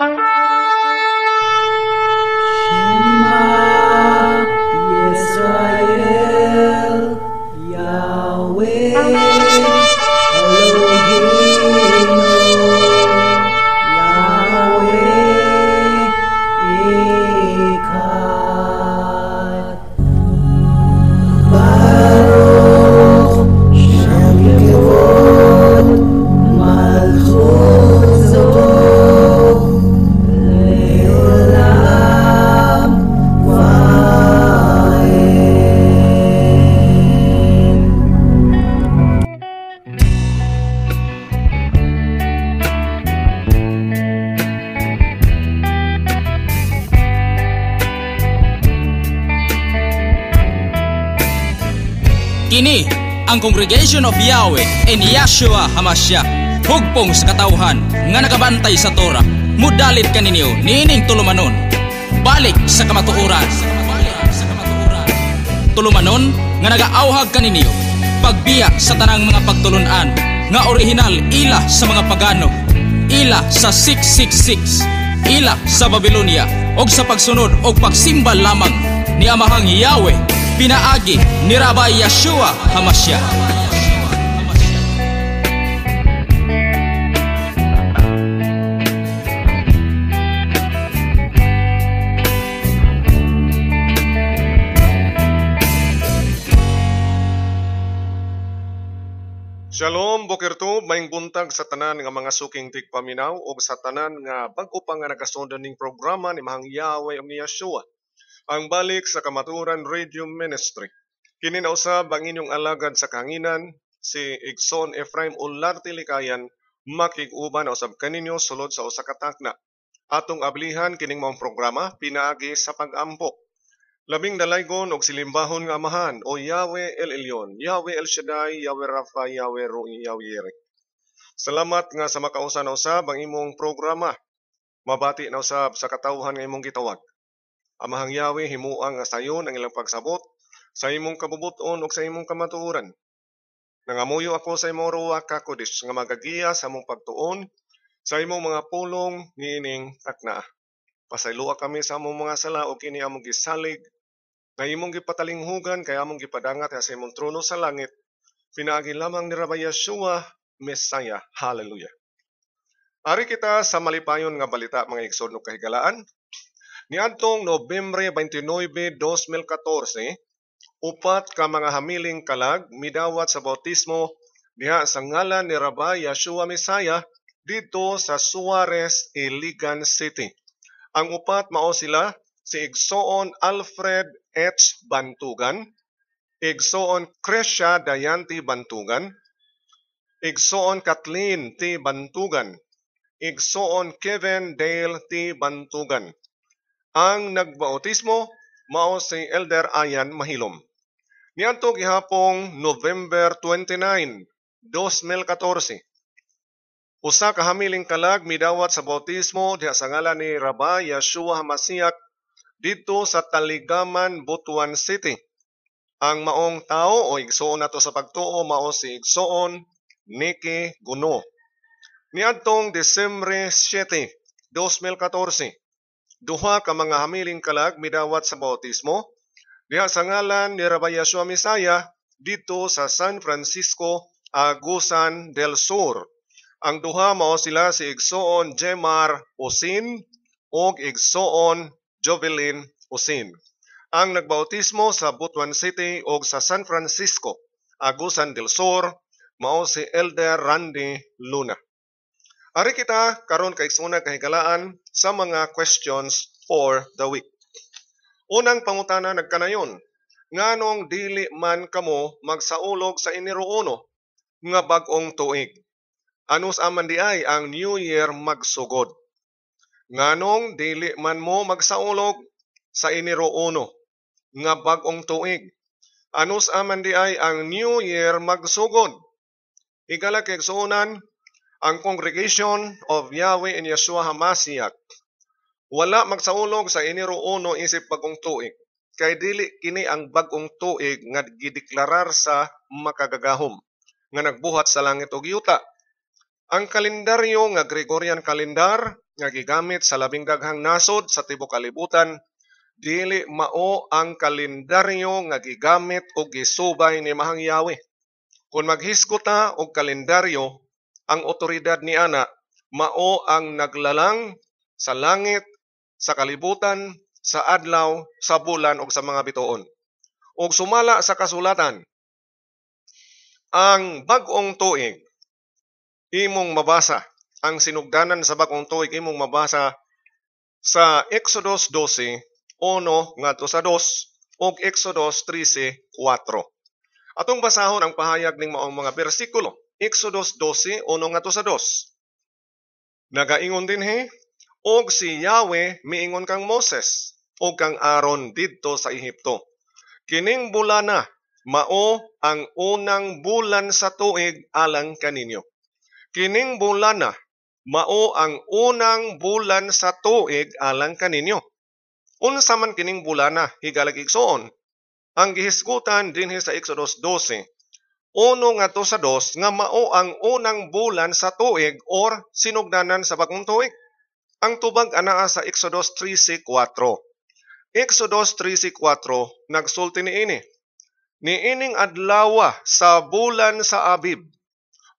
Shema Yisrael, Yahweh Eloheinu, Yahweh Echad. Baruch Shem Kevod Malchuto Leolam Vaed. Kini ang Congregation of Yahweh and Yahshua Hamashiach, hugpong sa katawhan nga nagabantay sa Torah, mudalit kaninyo niining tulumanon. Balik sa kamatuoran. Tulumanon nga nagaawhag kaninyo pagbiya sa tanang mga pagtulunan nga orihinal ila sa mga pagano, ila sa 666, ila sa Babylonia, og sa pagsunod og pagsimba lamang ni Amahang Yahweh pinaagi ni Rabbi Yahshua Hamashiach. Shalom, Boker Tov, maayong buntag sa tanan nga mga suking tigpaminaw og sa tanan nga bag-o pa nga nagasundan ning programa ni Mahang Yahweh ug ni Yahshua. Ang balik sa Kamatuoran Radio Ministry. Kini na usab ang inyong alagad sa kahanginan, si Igsoon Ephraim Olarte Likayan, makig-uban na usab kaninyo sulod sa usa ka takna. Atong ablihan kining maong programa pinaagi sa pag-ampo. Labing dalaygon og silimbahon nga amahan o Yahweh El Elyon, Yahweh El Shaddai, Yahweh Rapha, Yahweh Roi, Yahweh Yireh. Salamat nga sa makausa na usab ang imong programa. Mabati na usab sa katawhan nga imong gitawag. Amahang Yahweh, himuang nga sayon ang ilang pagsabot sa imong kabubuton ug sa imong kamatuoran. Nangamuyo ako sa imong Ruach HaKodesh nga magagiya sa among pagtuon sa imong mga pulong niining taknaa. Pasayloa kami sa among mga sala ug kini among gisalig nga imong gipatalinghugan kay among gipadangat sa imong trono sa langit. Pinaagi lamang ni Rabbi Yahshua, Messiah. Hallelujah. Ari kita sa malipayon nga balita mga igsoon ug kahigalaan. Niadtong Nobyembre 29, 2014, upat ka mga hamiling kalag midawat sa bautismo diha sa ngalan ni Rabbi Yahshua Messiah didto sa Suarez, Iligan City. Ang upat mao sila si Igsoon Alfred H. Bantugan, Igsoon Crescia Dayanti Bantugan, Igsoon Kathleen T. Bantugan, Igsoon Kevin Dale T. Bantugan. Ang nagbautismo mao si Elder Ayan Mahilom. Niadto gihapong November 29, 2014. Usa ka hamiling kalag midawat sa bautismo diha sa ngalan ni Rabbi Yahshua Hamashiach didto sa Taligaman, Butuan City. Ang maong tao o igsoon nato sa pagtuo mao si Igsoon Nikki Guno. Niadtong Disyembre 7, 2014, duha ka mga hamiling kalag midawat sa bautismo diha sa ngalan ni Rabbi Yahshua Messiah didto sa San Francisco, Agusan del Sur. Ang duha mao sila si Igsoon Jemar Usin ug Igsoon Jovelyn Usin. Ang nagbautismo sa Butuan City ug sa San Francisco, Agusan del Sur mao si Elder Randy Luna. Ari kita karon kay igsoon kahigalaan sa mga questions for the week. Unang pangutana nagkanayon, nganong dili man kamo magsaulog sa Enero 1 nga bag-ong tuig? Anus aman di ay ang New Year magsugod? Nganong dili man mo magsaulog sa Enero 1 nga bag-ong tuig? Anus aman di ay ang New Year magsugod? Higala kay igsuonan, ang Congregation of Yahweh and Yahshua Hamashiach wala magsaulog sa Enero 1 isip bag-ong tuig. Kay dili kini ang bag-ong tuig nga gideklarar sa makagagahom nga nagbuhat sa langit ug yuta. Ang kalendaryo nga Gregorian calendar nga gigamit sa labing daghang nasod sa tibuok kalibutan dili mao ang kalendaryo nga gigamit o gisubay ni Mahang Yahweh. Kung maghisgot ta og kalendaryo, ang otoridad ni ana mao ang naglalang sa langit, sa kalibutan, sa adlaw, sa bulan ug sa mga bituon. Ug sumala sa kasulatan, ang bag-ong tuig imong mabasa, ang sinugdanan sa bag-ong tuig imong mabasa sa Exodus 12:1 ngadto sa 2 ug Exodus 13:4. Atong basahon ang pahayag ning maong mga bersikulo. Exodus 12:1 ngadto sa 2. Nagaingon dinhi, "Og si Yahweh miingon kang Moses ug kang Aaron didto sa Ehipto. Kining bulana mao ang unang bulan sa tuig alang kaninyo." Kining bulana mao ang unang bulan sa tuig alang kaninyo. Unsa man kining bulana, higalag igsoon? Ang gihisgutan dinhi sa Exodus 12:1 ngadto sa 2 nga mao ang unang bulan sa tuig or sinugdanan sa bagong tuig. Ang tubag anaa sa Exodus 13:4. Exodus 13:4 nagsulti niini. "Niining adlawa sa bulan sa Abib,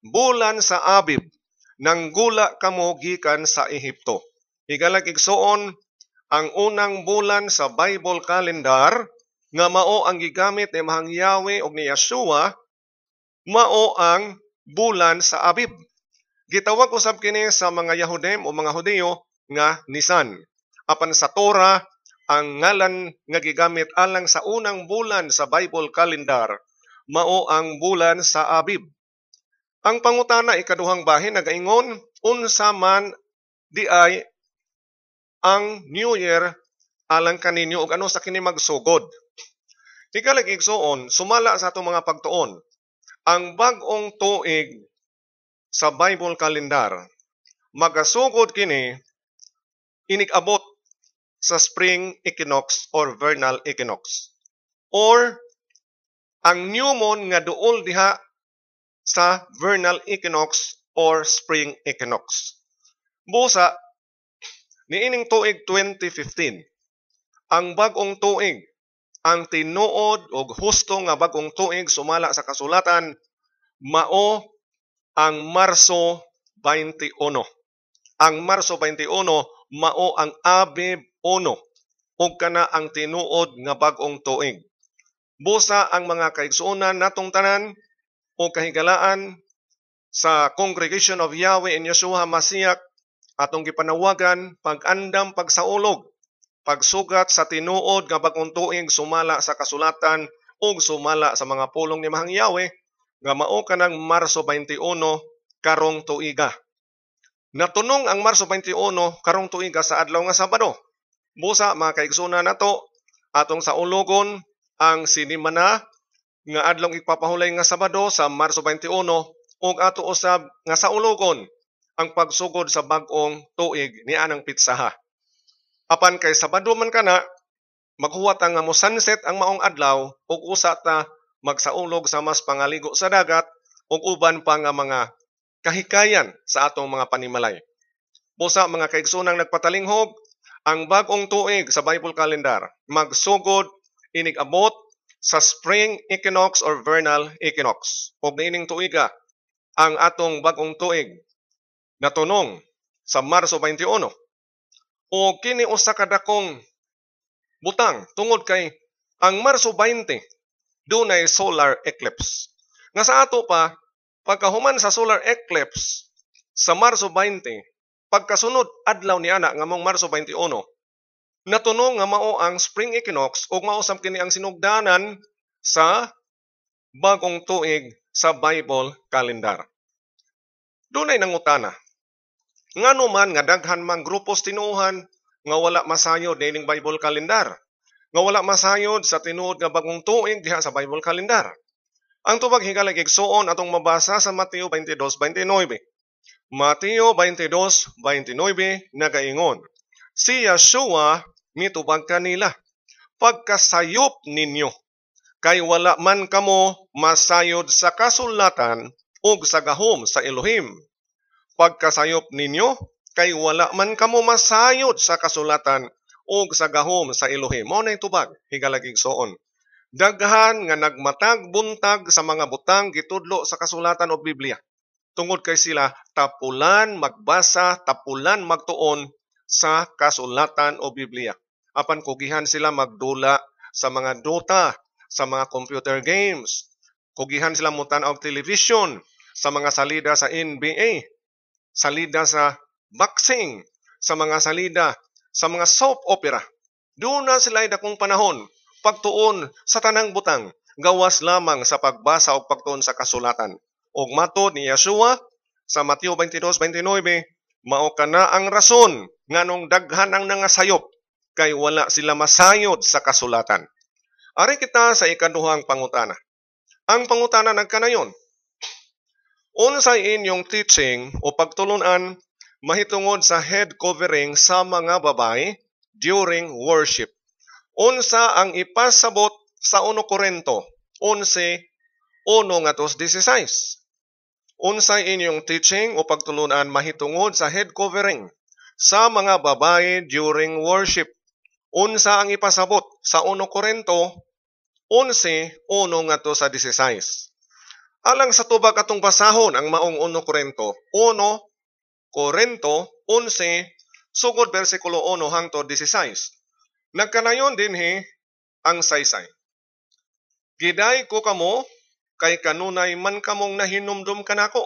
bulan sa Abib, nanggula kamo gikan sa Ehipto." Higalag igsoon, ang unang bulan sa Bible calendar nga mao ang gigamit ni Mahang Yahweh og ni Yeshua mao ang bulan sa Abib. Gitawag usab kini sa mga Yahudim o mga Hudiyo nga Nisan. Apan sa Torah, ang ngalan nga gigamit alang sa unang bulan sa Bible calendar mao ang bulan sa Abib. Ang pangutana ikaduhang bahin nagaingon, unsa man di ay ang New Year alang kaninyo ug ano sa kini magsugod? Higalag igsoon, sumala sa atong mga pagtuon, ang bag-ong tuig sa Bible calendar magasugod kini inig-abot sa spring equinox or vernal equinox, or ang new moon nga duol diha sa vernal equinox or spring equinox. Busa niining tuig 2015, ang bag-ong tuig, ang tinuod og husto nga bag-ong tuig sumala sa kasulatan mao ang Marso 21. Ang Marso 21 mao ang Abib 1 ug kana ang tinuod nga bag-ong tuig. Busa ang mga kaigsuonan natong tanan o kahigalaan sa Congregation of Yahweh in Yeshua Masiyak atong gipanawagan pag-andam pagsaulog, pagsugat sa tinuod nga bag-ong tuig sumala sa kasulatan ug sumala sa mga pulong ni Mahang Yahweh nga mao kanang Marso 21 karong tuiga. Natunong ang Marso 21 karong tuiga sa adlaw nga Sabado. Busa mga kaigsuonan nato, atong saulogon ang sinimana nga adlong ipapahulay nga Sabado sa Marso 21 ug ato usab nga saulogon ang pagsugod sa bag-ong tuig ni anang pitsaha. Apan kay Sabado man kana, maghuwat nga mo sunset ang maong adlaw ug usa ta magsaulog sa mas pangaligo sa dagat ug uban pa nga mga kahikayan sa atong mga panimalay. Busa mga kaigsoonang nagpatalinghog, ang bag-ong tuig sa Bible calendar magsugod inig-abot sa spring equinox or vernal equinox. Ug niining tuiga ang atong bag-ong tuig natunong sa Marso 21. O kini usa ka dakong butang tungod kay ang Marso 20 dunay solar eclipse. Nga sa ato pa, pagkahuman sa solar eclipse sa Marso 20, pagkasunod adlaw ni ana nga mong Marso 21, natunong nga mao ang spring equinox ug mao sab kini ang sinugdanan sa bagong tuig sa Bible calendar. Dunay nangutana, ngano man nga daghan mang grupos tinuohan nga wala masayod niining Bible calendar, nga wala masayod sa tinuod nga bagong tuig diha sa Bible calendar? Ang tubag, higalag igsuon, atong mabasa sa Mateo 22:29. Mateo 22:29 nagaingon, "Si Yeshua mitubag kanila, 'Pagkasayop ninyo, kay wala man kamo masayod sa kasulatan ug sa gahom sa Elohim. Pagkasayop ninyo, kay wala man kamo masayod sa kasulatan o sa gahom sa Elohim. Mao na tubag, higalag igsoon. Daghan nga nagmatag buntag sa mga butang gitudlo sa kasulatan o Biblia. Tungod kay sila tapulan magbasa, tapulan magtuon sa kasulatan o Biblia. Apan kugihan sila magdula sa mga Dota, sa mga computer games. Kugihan sila mutan-aw og television, sa mga salida sa NBA, salida sa boxing, sa mga salida sa mga soap opera. Doon na sila dakong panahon pagtuon sa tanang butang, gawas lamang sa pagbasa o pagtuon sa kasulatan. Og matod ni Yeshua sa Mateo 22:29, mao kana ang rason nganong daghan ang nangasayop, kay wala sila masayod sa kasulatan. Ari kita sa ikaduhang pangutana. Ang pangutana nagkanayon: Unsay inyong teaching o pagtulunan mahitungod sa head covering sa mga babae during worship? Unsa ang ipasabot sa 1 Korinto 11:1 ngadto 16? Unsay inyong teaching o pagtulunan mahitungod sa head covering sa mga babae during worship? Unsa ang ipasabot sa 1 Korinto 11:1 ngadto sa 16? Alang sa tubag, atong basahon ang maong 1 Korinto. 1 Korinto 11 sugod bersikulo 1 hangtod 16. Nagkanayon dinhi ang saysay. "Giday ko kamo kay kanunay man kamong nahinumdum kanako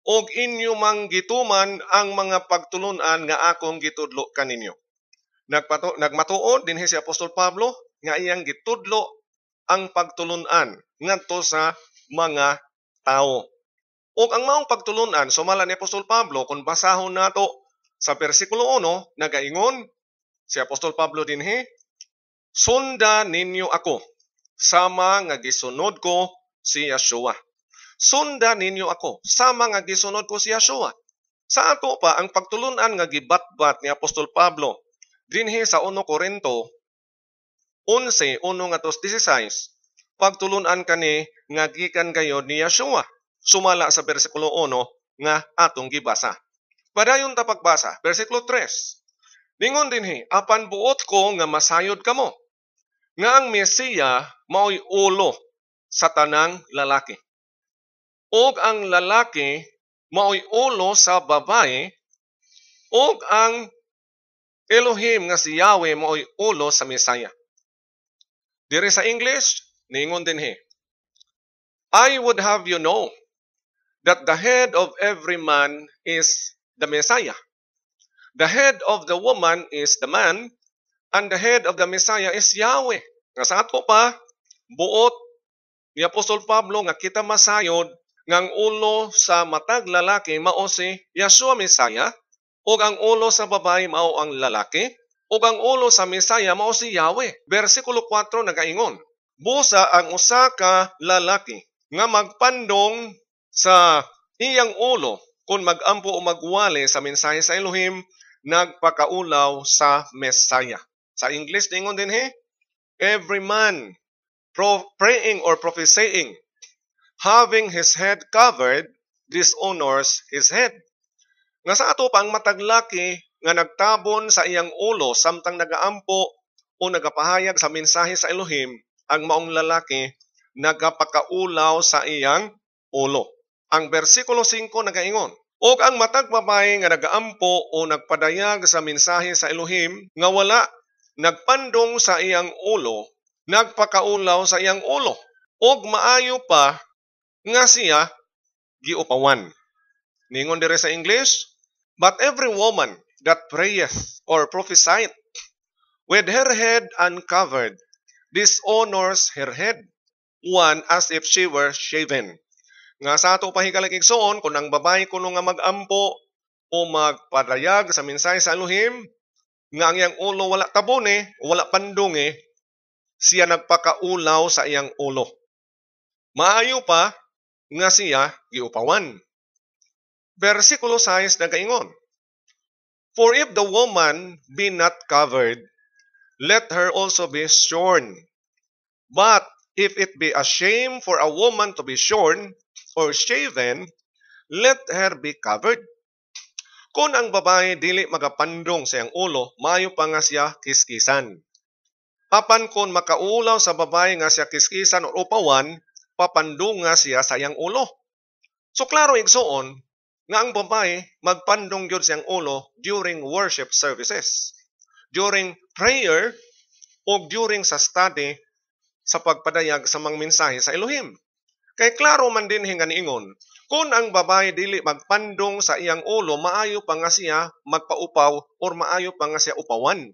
og inyo mang gituman ang mga pagtulunan nga akong gitudlo kaninyo." Nagmatuod dinhi si Apostol Pablo nga iyang gitudlo ang pagtulunan ngadto sa mga tawo. Ug ang maong pagtulunan sumala ni Apostol Pablo, kung basahon nato sa bersikulo 1, nagaingon si Apostol Pablo dinhi, "Sunda ninyo ako sama nga gisunod ko si Yeshua." Sunda ninyo ako sama nga gisunod ko si Yeshua. Sa ato pa, ang pagtulunan nga gibatbat ni Apostol Pablo dinhi sa 1 Korinto 11:1 ngadto 16, pagtulunan kani nga gikan gayod ni Yeshua sumala sa bersikulo 1 nga atong gibasa. Padayon ta pagbasa, bersikulo 3. Ningon dinhi, "Apan buot ko nga masayod kamo nga ang Mesiya maoy ulo sa tanang lalaki, ug ang lalaki maoy ulo sa babae, ug ang Elohim nga si Yahweh maoy ulo sa Mesaya." Diri sa English, ningon dinhi, "I would have you know that the head of every man is the Messiah. The head of the woman is the man, and the head of the Messiah is Yahweh." Nga sa ato pa, buot ni Apostol Pablo nga kita masayod nga ang ulo sa matag lalaki mao si Yeshua Messiah, ug ang ulo sa babae mao ang lalaki, ug ang ulo sa Messiah mao si Yahweh. Bersikulo 4 nagaingon, "Busa ang usa ka lalaki nga magpandong sa iyang ulo kung magampo o magwali sa mensahe sa Elohim, nagpakaulaw sa Messiah." Sa English, ningon dinhi, "Every man praying or prophesying, having his head covered, dishonors his head." Nga sa ato pa, ang matag laki nga nagtabon sa iyang ulo samtang nagaampo o nagapahayag sa mensahe sa Elohim, ang maong lalaki nagapakaulaw sa iyang ulo. Ang bersikulo 5 nagaingon, "Ug ang matag babae nga nagaampo o nagpadayag sa mensahe sa Elohim nga wala nagpandong sa iyang ulo, nagpakaulaw sa iyang ulo, ug maayo pa nga siya giupawan." Ningon dire sa English, "But every woman that prayeth or prophesieth with her head uncovered dishonors her head, one as if she were shaven." Nga sa ato pa, higalag igsoon, kung ang babae kuno nga magampo o magpadayag sa mensahe sa Elohim, nga ang iyang ulo wala tabone, wala pandungi, siya nagpakaulaw sa iyang ulo. Maayo pa nga siya giupawan. Versikulo 6 nagaingon, "For if the woman be not covered, let her also be shorn. But if it be a shame for a woman to be shorn or shaven, let her be covered." Kung ang babae dili magapandong sa iyang ulo, maayo pa nga siya kiskisan. Apan kung makaulaw sa babae nga siya kiskisan o upawan, papandunga siya sa iyang ulo. So klaro, igsuon, nga ang babae magpandong gyud siyang ulo during worship services, during prayer, o during sa study sa pagpadayag sa mga mensahe sa Elohim. Kay klaro man din nga niingon, kung ang babae dili magpandong sa iyang ulo, maayo pa nga siya magpaupaw or maayo pa nga siya upawan.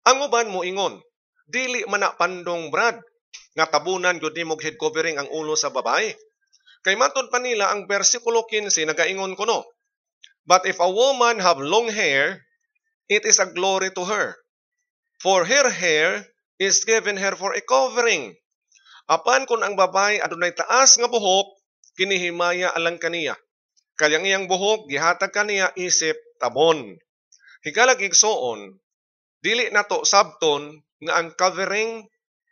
Ang uban mo ingon, "Dili man na pandong, Brad, nga tabunan gyud nimo head covering ang ulo sa babae." Kay matud pa nila ang bersikulo 15 nagaingon kuno, "But if a woman have long hair, it is a glory to her. For her hair is given her for a covering." Apan kung ang babae adunay taas nga buhok, kinihimaya alang kaniya. Kay ang iyang buhok gihatag kaniya isip tabon. Higalag, igsuon, dili nato sabton nga ang covering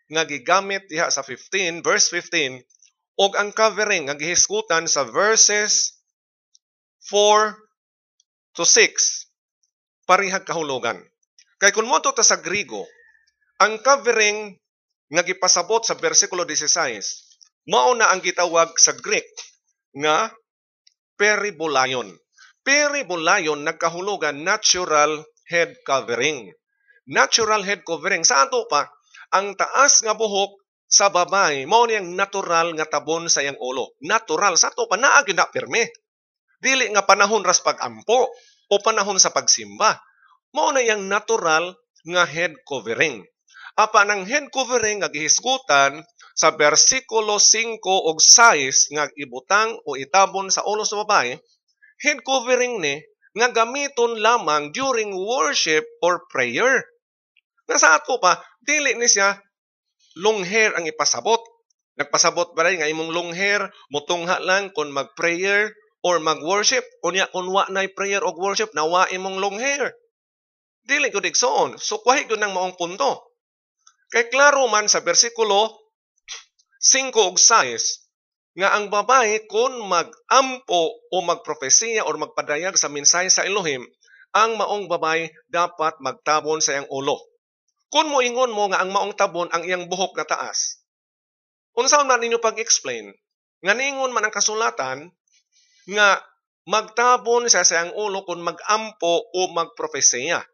nga gigamit diha sa 15 verse 15 og ang covering nga gihisgutan sa verses 4 to 6 parehag kahulugan. Kay kung moadto ta sa Grigo, ang covering nga gipasabot sa bersikulo 16 mao na ang gitawag sa Greek nga peribolayon. Peribolayon nagkahulugan natural head covering. Natural head covering. Sa ato pa, ang taas nga buhok sa babae, mao niyang natural nga tabon sa iyang ulo. Natural. Sa ato pa, naa gyud na pirmi. Dili nga panahon ras pag-ampo o panahon sa pagsimba. Mao na iyang natural nga head covering. Apan ang head covering nga gihisgutan sa bersikulo 5 ug 6 nga ibutang o itabon sa ulo sa babae, head covering ni nga gamiton lamang during worship or prayer. Nga sa ato pa, dili ni siya long hair ang ipasabot. Nagpasabot ba rin nga imong long hair mutungha lang kung mag-prayer or mag-worship? Unya kung wa nay prayer og worship, nawa imong long hair. Dili gud, igsoon. So kwahi gud nang maong punto. Kay klaro man sa bersikulo 5 ug 6 nga ang babae kung mag-ampo o magpropesiya or magpadayag sa mensahe sa Elohim, ang maong babae dapat magtabon sa iyang ulo. Kung moingon mo nga ang maong tabon ang iyang buhok na taas, unsa man ninyo pag-explain nga niingon man ang kasulatan nga magtabon siya sa iyang ulo kung mag-ampo o magpropesiya?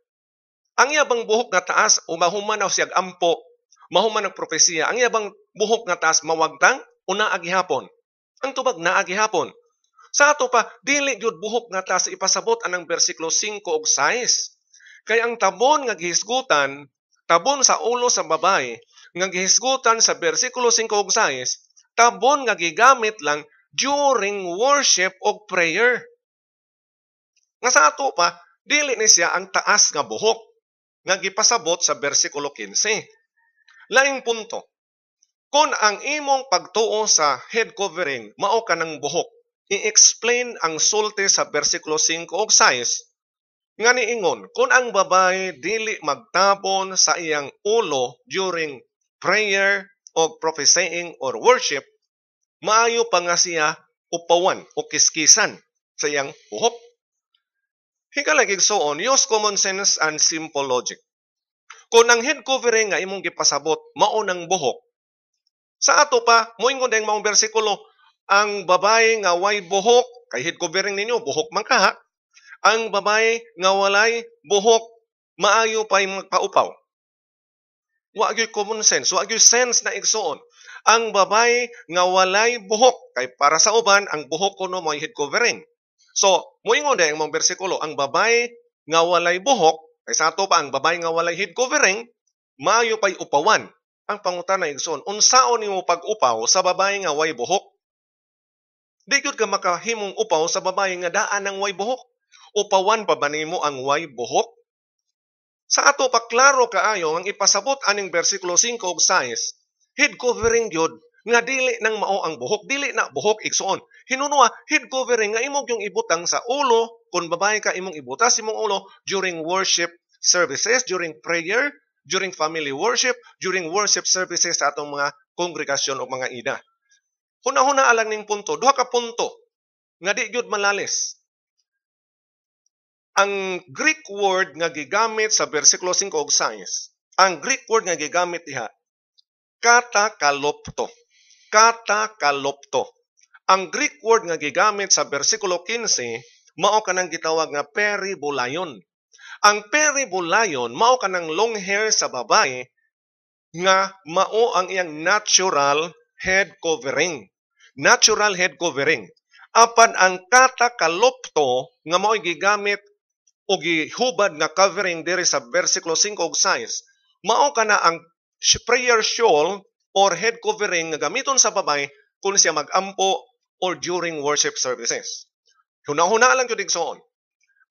Ang iya bang buhok nga taas o mahuman na siya ampo, mahuman ang propesiya, ang iya bang buhok nga taas mawagtang o naa gihapon? Ang tubag, naa gihapon. Sa ato pa, dili gyud buhok nga taas ipasabot anang bersikulo 5 ug 6. Kay ang tabon nga gihisgutan, tabon sa ulo sa babae nga gihisgutan sa bersikulo 5 ug 6, tabon nga gigamit lang during worship og prayer. Nga sa ato pa, dili ni siya ang taas nga buhok nga gipasabot sa bersikulo 15. Laing punto, kung ang imong pagtuo sa head covering mao kanang buhok, i-explain ang sulti sa bersikulo 5 ug 6 nga niingon kung ang babae dili magtabon sa iyang ulo during prayer o prophesying or worship, maayo pa nga siya upawan o kiskisan sa iyang buhok. Higala, igsoon, use common sense and simple logic. Kung ang head covering nga imong gipasabot mao nang buhok, sa ato pa, moingon dayong maong bersikulo, ang babae nga way buhok, kay head covering ninyo, buhok man kaha, ang babae nga walay buhok, maayo pa'y magpaupaw. Wa gyud common sense, wa gyud sense na, igsoon. Ang babae nga walay buhok, kay para sa uban, ang buhok kuno mo head covering. So, moingon dayong maong bersikulo, ang babae nga walay buhok, kay sa ato pa ang babae nga walay head covering, maayo pa'y upawan. Ang pangutana, igsoon, unsaon nimo pag-upaw sa babae nga way buhok? Di gyud ka makahimong upaw sa babae nga daan ng way buhok. Upawan pa ba nimo ang way buhok? Sa ato pa, klaro kaayo ang ipasabot aning bersikulo 5 ug 6, head covering gyud nga dili nang mao ang buhok, dili na buhok, igsoon. Hinunua head covering nga imong yung ibutang sa ulo, kung babae ka imong ibutas imong ulo during worship services, during prayer, during family worship, during worship services sa atong mga kongregasyon o mga ida. Huna-huna alang ning punto, duha ka punto nga di gyud malalis. Ang Greek word nga gigamit sa bersikulo 5 ug 6, ang Greek word nga gigamit diha, katakalopto. Katakalopto. Ang Greek word nga gigamit sa bersikulo 15, mao kanang gitawag nga peribolayon. Ang peribolayon mao kanang long hair sa babae nga mao ang iyang natural head covering. Natural head covering. Apan ang katakalopto nga mao'y gigamit o gihubad nga covering diri sa bersikulo 5 ug 6, mao kana ang prayer shawl or head covering nga gamiton sa babae kung siya magampo or during worship services. Huna-huna lang gyud, igsoon.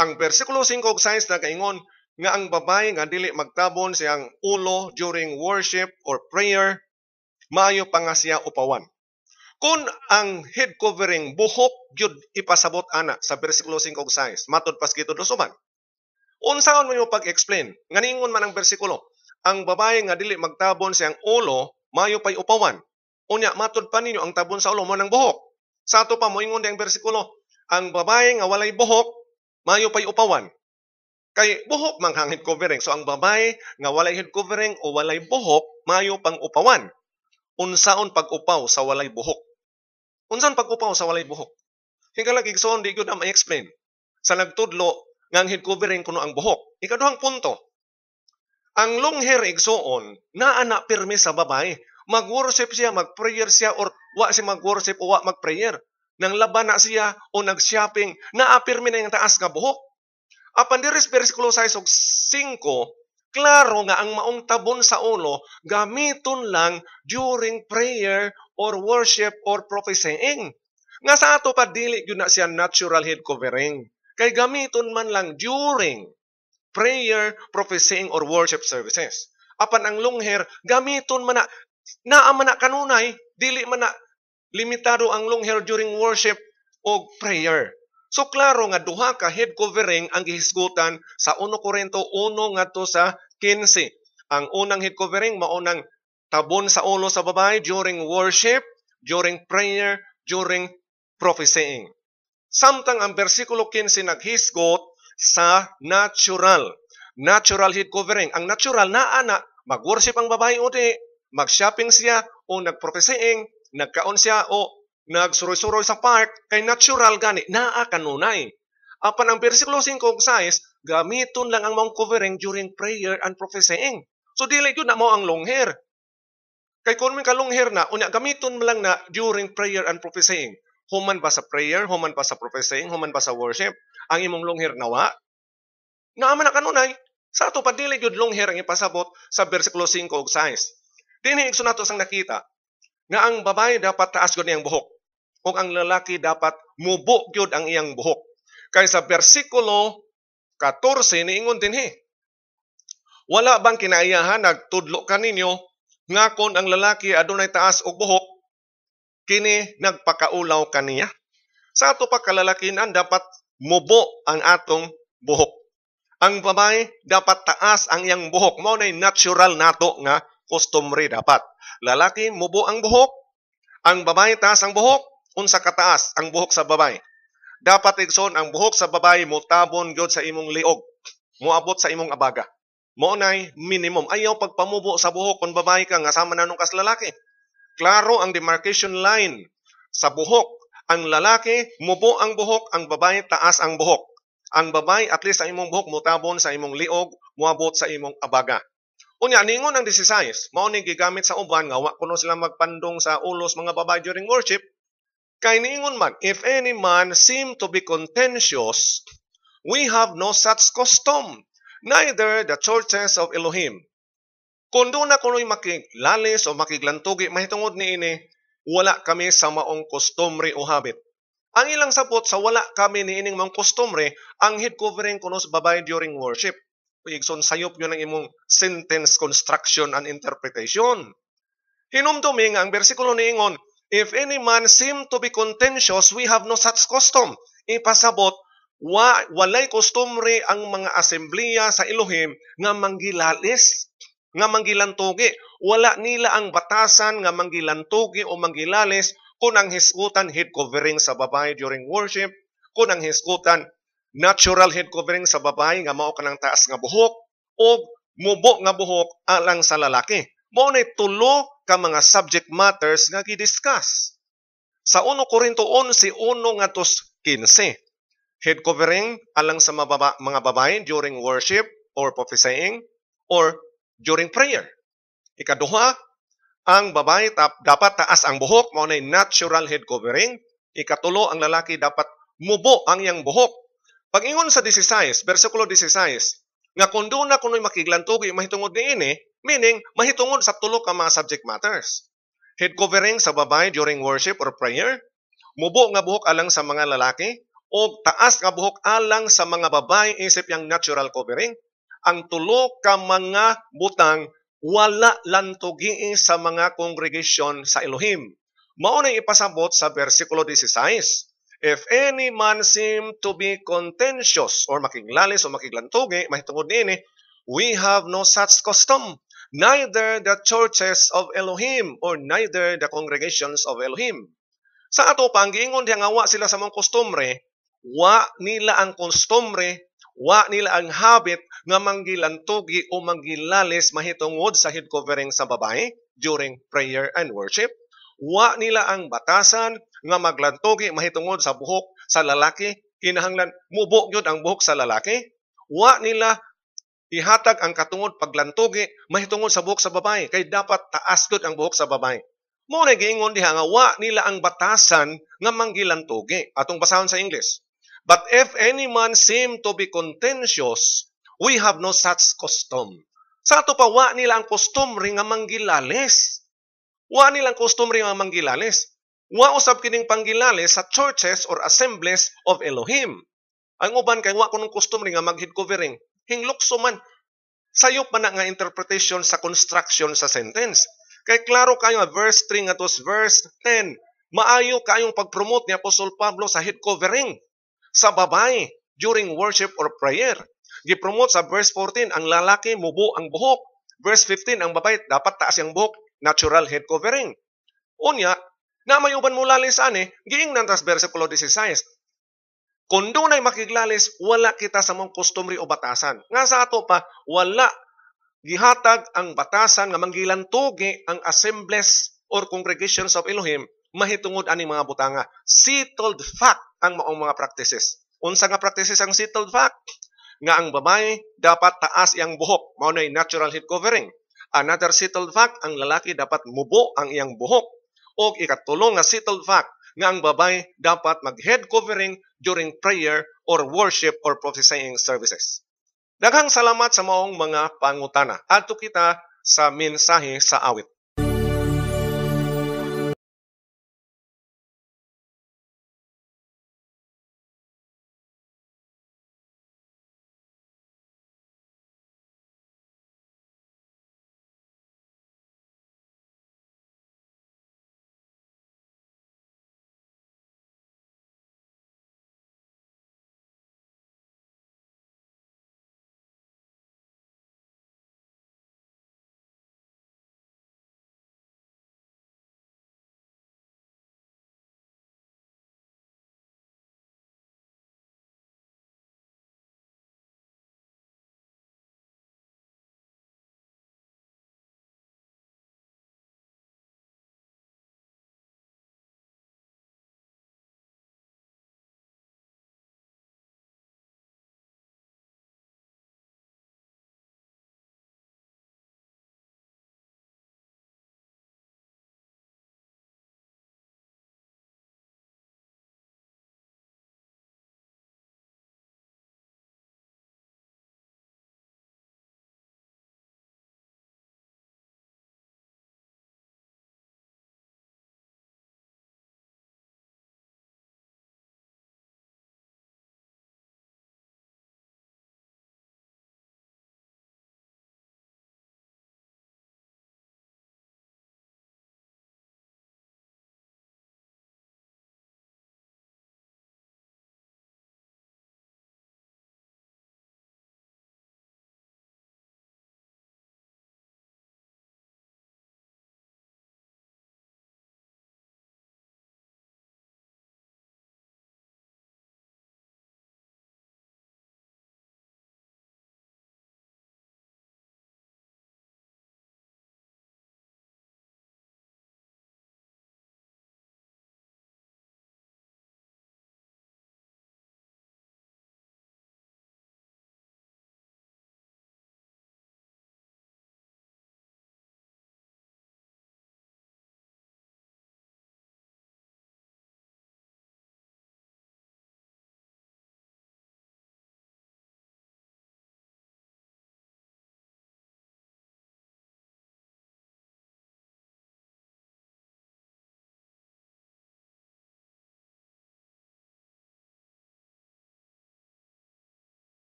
Ang bersikulo 5 ug 6 nagaingon nga ang babae nga dili magtabon siyang ulo during worship or prayer, maayo pa nga siya upawan. Kung ang head covering buhok gyud ipasabot ana sa bersikulo 5 ug 6, matud pas gitudlo suban. Unsaon man mo pag-explain? Nga ningon man ang bersikulo, ang babae nga dili magtabon siyang ulo, maayo pay upawan. Unya matud pa ninyo ang tabon sa ulo mo ng buhok. Sa ato pa moingon di ang bersikulo, ang babae nga walay buhok, maayo pay upawan. Kay buhok man ang head covering. So ang babae nga walay head covering o walay buhok, maayo pang upawan. Unsaon pag-upaw sa walay buhok? Unsaon pag-upaw sa walay buhok? Higala igsoon, di gyud na ma-explain sa nagtudlo nga ang head covering kuno ang buhok. Ikaduhang punto. Ang long hair, igsoon, naa na pirmi sa babae. Mag-worship siya, mag-prayer siya, or wa siya mag-worship o wa mag-prayer. Nang laban na siya o nag-shopping, naa pirmi na yung taas nga buhok. Apan diri sa bersikulo 6 ug 5, klaro nga ang maong tabon sa ulo gamiton lang during prayer or worship or prophesying. Nga sa ato pa dili gyud na siya natural head covering. Kay gamiton man lang during prayer, prophesying or worship services. Apan ang long hair gamiton man na, naa man na kanunay, dili man na limitado ang long hair during worship o prayer. So klaro nga duha ka head covering ang gihisgutan sa 1 Corinto 1 ngadto sa 15. Ang unang head covering mao nang tabon sa ulo sa babae during worship, during prayer, during prophesying. Samtang ang bersikulo 15 naghisgot sa natural. Natural head covering. Ang natural naa na mag-worship ang babae o di, mag-shopping siya o nag-prophesying, nagkaon siya o nagsuroy-suroy sa park, kay natural gani, naa kanunay. Apan ang bersikulo 5 ug 6, gamiton lang ang maong covering during prayer and prophesying. So dili gyud na mao ang long hair. Kay kung may ka long hair na, unya gamiton mo lang na during prayer and prophesying. Human ba sa prayer, human ba sa prophesying, human ba sa worship, ang imong long hair nawa? Naa man na kanunay. Sa ato pa dili gyud long hair ang ipasabot sa bersikulo 5 ug 6. Dinhi, igsoon, nato sang nakita nga ang babae dapat taas gyud niyang buhok ug ang lalaki dapat mubo gyud ang iyang buhok. Kay sa bersikulo 14 niingon dinhi, "Wala bang kinaiyahan nagtudlo kaninyo nga kon ang lalaki adunay taas og buhok, kini nagpakaulaw kaniya?" Sa ato pa kalalakinan, dapat mubo ang atong buhok. Ang babae dapat taas ang iyang buhok. Mao nay natural nato nga kostumbre dapat. Lalaki, mubo ang buhok, ang babae taas ang buhok. Unsa kataas ang buhok sa babae? Dapat, igsoon, ang buhok sa babae motabon gyud sa imong liog, moabot sa imong abaga. Mao nay minimum. Ayaw pagpamubo sa buhok kung babae ka nga sama na nung kas lalaki. Klaro ang demarcation line sa buhok. Ang lalaki, mubo ang buhok, ang babae, taas ang buhok. Ang babae, at least ang imong buhok motabon sa imong liog, moabot sa imong abaga. Unya, ningon ang 16, mao ni gigamit sa uban nga wa kuno sila magpandong sa ulos mga babae during worship. Kay niingon man, "If any man seem to be contentious, we have no such custom, neither the churches of Elohim." Kung doon na kuno'y makilalis o makiglantugi mahitungod niini, wala kami sa maong kostumbre o habit. Ang ilang sabot sa wala kami niining maong kostumbre, ang head covering kuno sa babae during worship. Igsoon, sayop yun ang imong sentence construction and interpretation. Hinumdumi nga ang bersikulo niingon, "If any man seem to be contentious, we have no such custom." Ipasabot, walay kostumbre ang mga asembleya sa Elohim nga manggilalis, nga manggilantugi. Wala nila ang batasan nga manggilantugi o manggilalis kung ang hisgutan head covering sa babae during worship, kung ang hisgutan Natural head covering sa babae nga mao kanang taas nga buhok o mubo nga buhok alang sa lalaki. Mao nay tulo ka mga subject matters nga gidiscuss. Sa 1 Korinto 11:1 ngadto 15, head covering alang sa mga babae during worship or prophesying or during prayer. Ikaduha, ang babae dapat taas ang buhok, mao nay natural head covering. Ikatulo, ang lalaki dapat mubo ang iyang buhok. Pag-ingon sa 16, versikulo 16, nga kung doon na kuno'y makiglantugi mahitungod niini, meaning mahitungod sa tulo ka mga subject matters. Head covering sa babae during worship or prayer, mubo nga buhok alang sa mga lalaki, o taas nga buhok alang sa mga babae isip yang natural covering. Ang tulo ka mga butang wala lantugi sa mga congregation sa Elohim. Mao nay ipasabot sa versikulo 16. If any man seem to be contentious or makiglalis o makiglantugi mahitungod niini, we have no such custom, neither the churches of Elohim or neither the congregations of Elohim. Sa ato pa, ang giingon diha nga wa sila sa mga kostumbre, wa nila ang kostumbre, wa nila ang habit nga manggilantugi o manggilalis mahitungod sa head covering sa babae during prayer and worship. Wa nila ang batasan nga maglantugi mahitungod sa buhok sa lalaki, kinahanglan mubo gyud ang buhok sa lalaki. Wa nila ihatag ang katungod paglantugi mahitungod sa buhok sa babae, kay dapat taas gyud ang buhok sa babae. Mao na giingon diha nga wa nila ang batasan nga manggilantugi. Atong basahon sa English. But if any man seem to be contentious, we have no such custom. Sa ato pa, wa nila ang kostumbre nga manggilalis. Wa nila ang kostumbre nga manggilalis. Wa usab kining panggilalis sa churches or assemblies of Elohim. Ang uban kay wa kunong kostumbre nga mag-head covering. Hinglukso man. Sayop man na nga interpretation sa construction sa sentence. Kay klaro kayo nga verse 3 ngadto verse 10, maayo kayong pag-promote ni Apostol Pablo sa head covering sa babae during worship or prayer. Gipromote sa verse 14, ang lalaki mubo ang buhok. Verse 15, ang babae dapat taas ang buhok, natural head covering. Unya, na may uban mo lalis ani, giingnan tas versikulo 16. Kung dunay makiglalis, wala kita sa mong kostumbre o batasan. Nga sa ato pa, wala gihatag ang batasan nga manggilantugi ang assemblies or congregations of Elohim mahitungod ani mga butanga. Settled fact ang maong mga practices. Unsa nga practices ang settled fact? Nga ang babae dapat taas iyang buhok, mao nay natural head covering. Another settled fact, ang lalaki dapat mubo ang iyang buhok. O ikatulo nga settled fact, nga ang babae dapat mag-head covering during prayer or worship or prophesying services. Daghang salamat sa maong mga pangutana. Adto kita sa mensahe sa awit.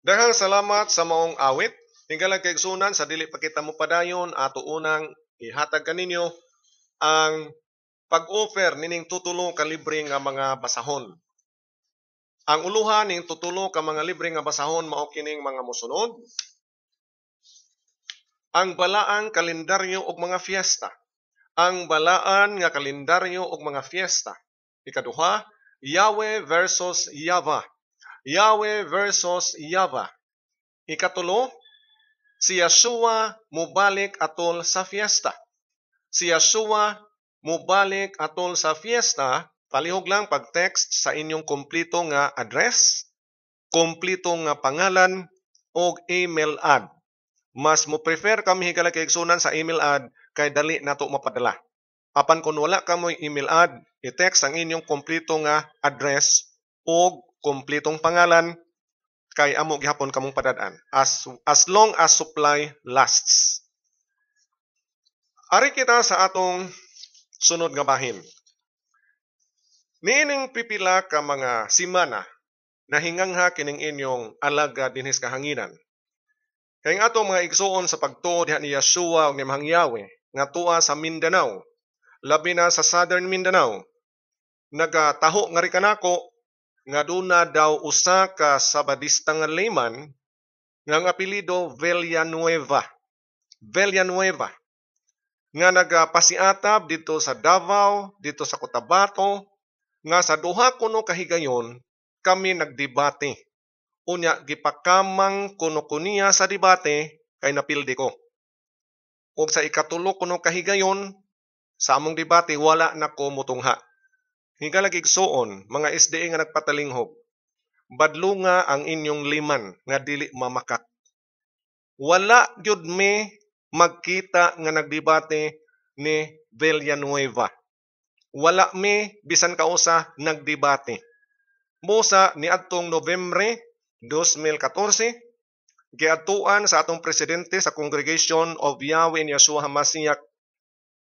Daghang salamat sa maong awit. Hinggalang kaigsunan, sa dili pa kita mopadayon, ato unang ihatag kaninyo ang pag-offer nining tutulo ka libre nga mga basahon. Ang uluhan ning tutulo ka mga libre nga basahon mao kining mga mosunod: Ang balaang kalendaryo ug mga fiesta. Ang balaan nga kalendaryo ug mga fiesta. Ikaduha, Yahweh versus Yava. Yahweh versus Yava. Ikatulo, si Yeshua mobalik atol sa fiesta. Si Yeshua mobalik atol sa fiesta. Palihog lang pag-text sa inyong kompleto nga address, kompleto nga pangalan, og email ad. Mas mo prefer kami, higala kaigsunan, sa email ad kay dali nato mapadala. Apan kung wala kamoy email ad, i-text ang inyong kompleto nga address og kompletong pangalan kay amo gihapon kamong padad-an as long as supply lasts. Ari kita sa atong sunod nga bahin. Niining pipila ka mga simana, nahingangha kining inyong alagad dinhi sa kahanginan. Kay ang atong mga igsuon sa pagtuo diha ni Yeshua ug ni Mahang Yahweh nga tuwa sa Mindanao, labi na sa Southern Mindanao, nagataho nga ri kanako nga duna daw usa ka Sabadista nga layman nga ang apelyido Villanueva. Villanueva nga nagapasiatab dito sa Davao, dito sa Cotabato, nga sa duha kuno kahigayon kami nagdebate. Unya gipakamang kuno ko niya sa debate kay napildi ko. Ug sa ikatulo kuno kahigayon sa among debate, wala na ko mutungha. Higala igsuon, mga SDA nga nagpatalinghog, badlunga ang inyong layman nga dili mamakak. Wala gyud mi magkita nga nagdebate ni Villanueva. Wala mi bisan kausa nagdebate. Busa niadtong Nobyembre 2014, giadtuan sa atong presidente sa Congregation of Yahweh in Yeshua HaMashiach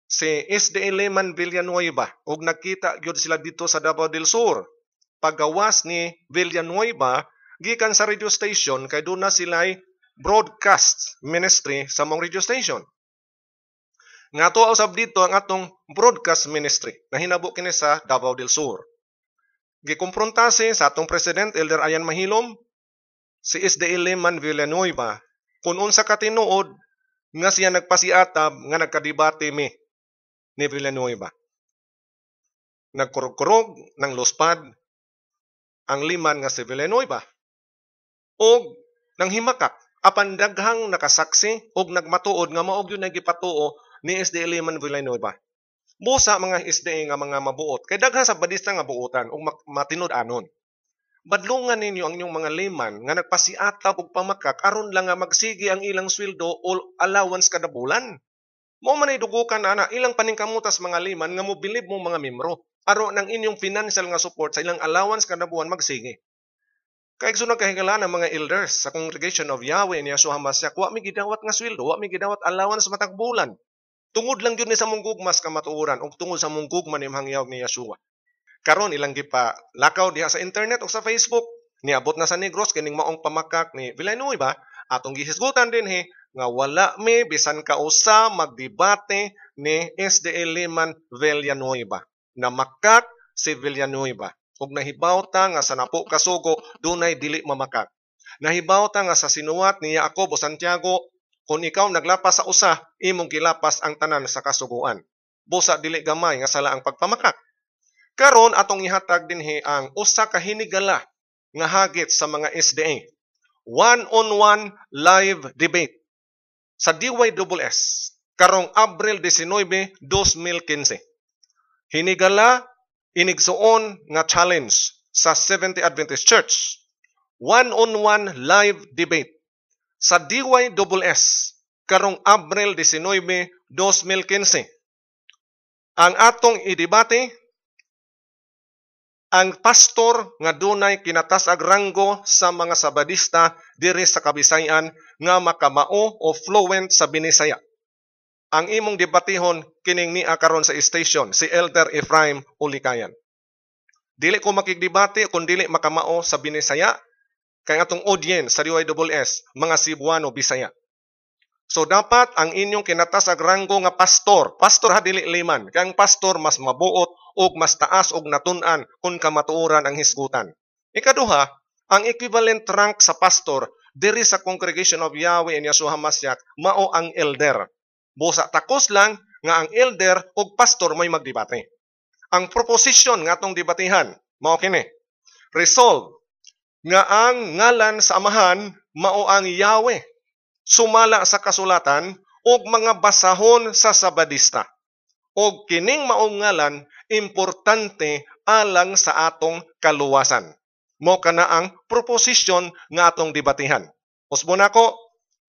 si SDA Layman Villanueva ug nagkita gyud sila dito sa Davao del Sur. Paggawas ni Villanueva gikan sa radio station kay doon na sila'y broadcast ministry sa mong radio station. Nga to usab dito ang atong broadcast ministry na hinabo kini sa Davao del Sur. Gikumprontase sa atong president, Elder Ayan Mahilom, si SDA Layman Villanueva kung unsa ka tinuod nga siya nagpasiatab nga nagkadebate mi ni Villanueva. Nagkurog-kurog ng luspad ang layman nga si Villanueva og nang himakak, apan daghang nakasaksi og nagmatuod nga mao gyud gipatuo ni SDA Layman Villanueva. Busa mga SDA nga mga mabuot kay daghan Sabadista nga buotan ug matinud-anon. Badlungan ninyo ang inyong mga layman nga nagpasiatab og pamakak aron lang nga magsige ang ilang sweldo o allowance kada bulan. Mao man ay dugukan ana ilang paningkamutas mga layman nga mobilib mo mga membro aron ang inyong financial nga support sa ilang allowance kada buwan magsige. Kay igsoon kahigala ng mga elders sa Congregation of Yahweh ni Yeshua HaMashiach, wa mi gidawat nga sweldo, wa mi gidawat allowance matag bulan. Tungod lang gyud ni sa mong gugmas kamatuoran ug tungod sa mong gugma ni Mahangyaw ni Yeshua. Karon ilang gipa lakaw diha sa internet o sa Facebook, niabot na sa Negros kining maong pamakak ni Villanueva, atong gihisgutan dinhi nga wala mi bisan kausa magdebate ni SDA Layman Villanueva. Namakak si Villanueva ug nahibaw ta nga sa napo kasugo dunay dili mamakak. Nahibaw ta nga sa sinuwat ni Jacob o Santiago, kung ikaw naglapas sa usa, imong gilapas ang tanan sa kasuguan. Busa dili gamay nga sala ang pagpamakak. Karon atong ihatag dinhi ang usa ka hinigala nga hagit sa mga SDA. One-on-one live debate sa DYSS karong Abril 19, 2015. Hinigala inigsuon nga challenge sa Seventh-day Adventist Church. One-on-one live debate sa DYSS karong Abril 19, 2015. Ang atong idebate, ang pastor nga dunay kinatas-ag ranggo sa mga Sabadista diri sa Kabisayan nga makamao o fluent sa Binisaya. Ang imong debatihon kining niya karon sa station, si Elder Ephraim Ulikayan. Dili ko makigdebate kung dili makamao sa Binisaya. Kay atong audience sa DYSS, mga Cebuano, Bisaya. So dapat ang inyong kinatas-ang ranggo nga pastor, pastor ha, dili layman, kay ang pastor mas mabuot og mas taas og natun-an kung kamatuoran ang hisgutan. Ikaduha, ang equivalent rank sa pastor diri sa Congregation of Yahweh and Yahshua Mashiach mao ang elder. Busa takos lang nga ang elder ug pastor may magdebate. Ang proposition nga atong debatehan mao kini: Resolve nga ang ngalan sa Amahan mao ang Yahweh sumala sa kasulatan ug mga basahon sa Sabadista. Og kining maong ngalan importante alang sa atong kaluwasan. Mao kana ang proposition nga atong debatihan. Usbon nako,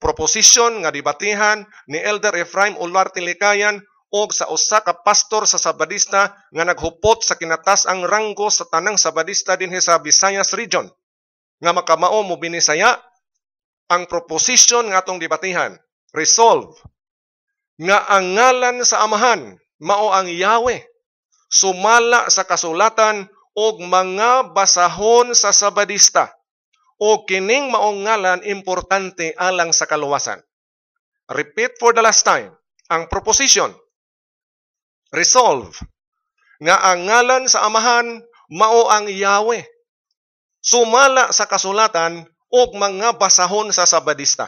proposition nga debatihan ni Elder Ephraim Olarte Likayan og sa usa ka pastor sa Sabadista nga naghupot sa kinatas-ang ranggo sa tanang Sabadista dinhi sa Visayas region nga makamao mo binisaya. Ang proposition nga atong debatihan: resolve nga ang ngalan sa Amahan mao ang Yahweh sumala sa kasulatan og mga basahon sa Sabadista o kining maong ngalan importante alang sa kaluwasan. Repeat for the last time ang proposition: resolve nga ang ngalan sa Amahan mao ang Yahweh sumala sa kasulatan og mga basahon sa Sabadista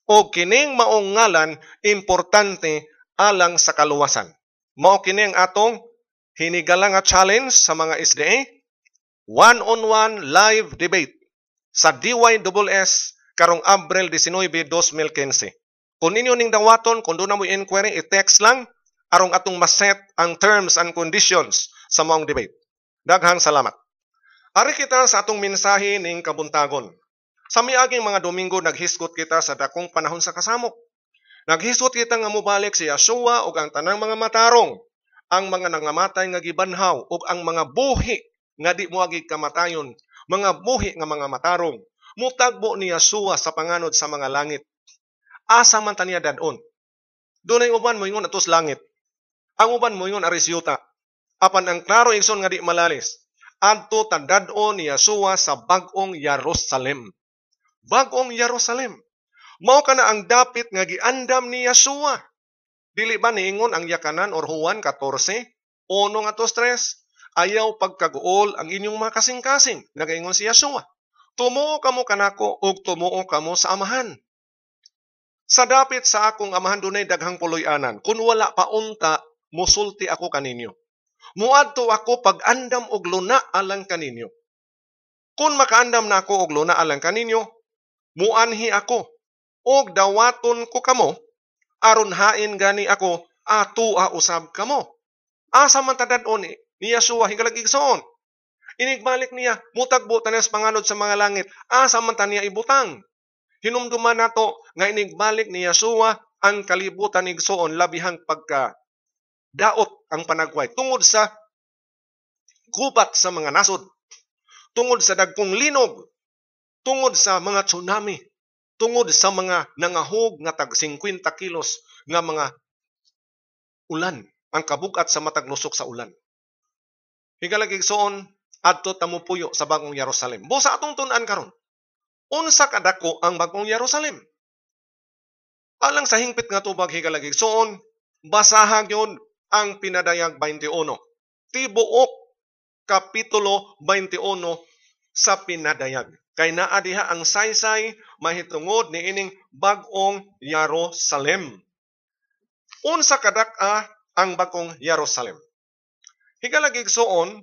o kining maong ngalan importante alang sa kaluwasan. Mao kini ang atong hinigala nga challenge sa mga SDA, one-on-one live debate sa DYSS karong Abril 19, 2015. Kung ninyo ning dawaton, kung duna mo'y inquiry, i-text lang arong atong maset ang terms and conditions sa maong debate. Daghang salamat. Ari kita sa atong mensahe ning kabuntagon. Sa miaging mga Domingo, naghisgot kita sa dakong panahon sa kasamok. Naghisgot kita nga mobalik si Yeshua ug ang tanang mga matarong, ang mga nangamatay nga gibanhaw ug ang mga buhi nga di moagi kamatayon, mga buhi nga mga matarong. Mutagbo ni Yeshua sa panganod sa mga langit. Asa man ta niya dad-on? Dunay uban moingon atos langit. Ang uban moingon ari sa yuta. Apan ang klaro, igsoon nga di malalis, adto ta dad-on ni Yeshua sa bag-ong Jerusalem. Bag-ong Jerusalem. Mao kana ang dapit nga giandam ni Yeshua. Dili ba niingon ang Yakanan or Juan 14, 1 ngadto 3, "Ayaw pagkaguol ang inyong mga kasing-kasing," nagaingon si Yeshua. "Tumuo kamo kanako ug tumuo kamo sa Amahan. Sa dapit sa akong Amahan dunay daghang puloy-anan. Kung wala pa unta, musulti ako kaninyo. Muadto ako pag-andam og luna alang kaninyo. Kung makaandam na ako og luna alang kaninyo, muanhi ako og dawaton ko kamo aron hain gani ako atoa usab kamo." Asa man ta dad-on ni Yeshua, higalag igsoon? Inigbalik niya, mutagbo ta niya sa panganod sa mga langit. Asa man ta niya ibutang? Hinumduman nato nga inigbalik ni Yeshua, ang kalibutan, igsoon, labihang pagka daot ang panagway tungod sa gubat sa mga nasod, tungod sa dagkong linog, tungod sa mga tsunami, tungod sa mga nangahog nga tag 50 kilos nga mga ulan, ang kabugat sa matag lusok sa ulan. Higalag igsoon, adto ta mopuyo sa bagong Jerusalem. Busa atong tun-an karon, unsa kadako ang bagong Jerusalem? Alang sa hingpit nga tubag, higalag igsoon, basaha gyud ang Pinadayag 21. Tibuok kapitulo 21 sa Pinadayag. Kay naa diha ang saysay mahitungod niining bagong Jerusalem. Unsa kadak-a ang bagong Jerusalem? Higalag igsoon,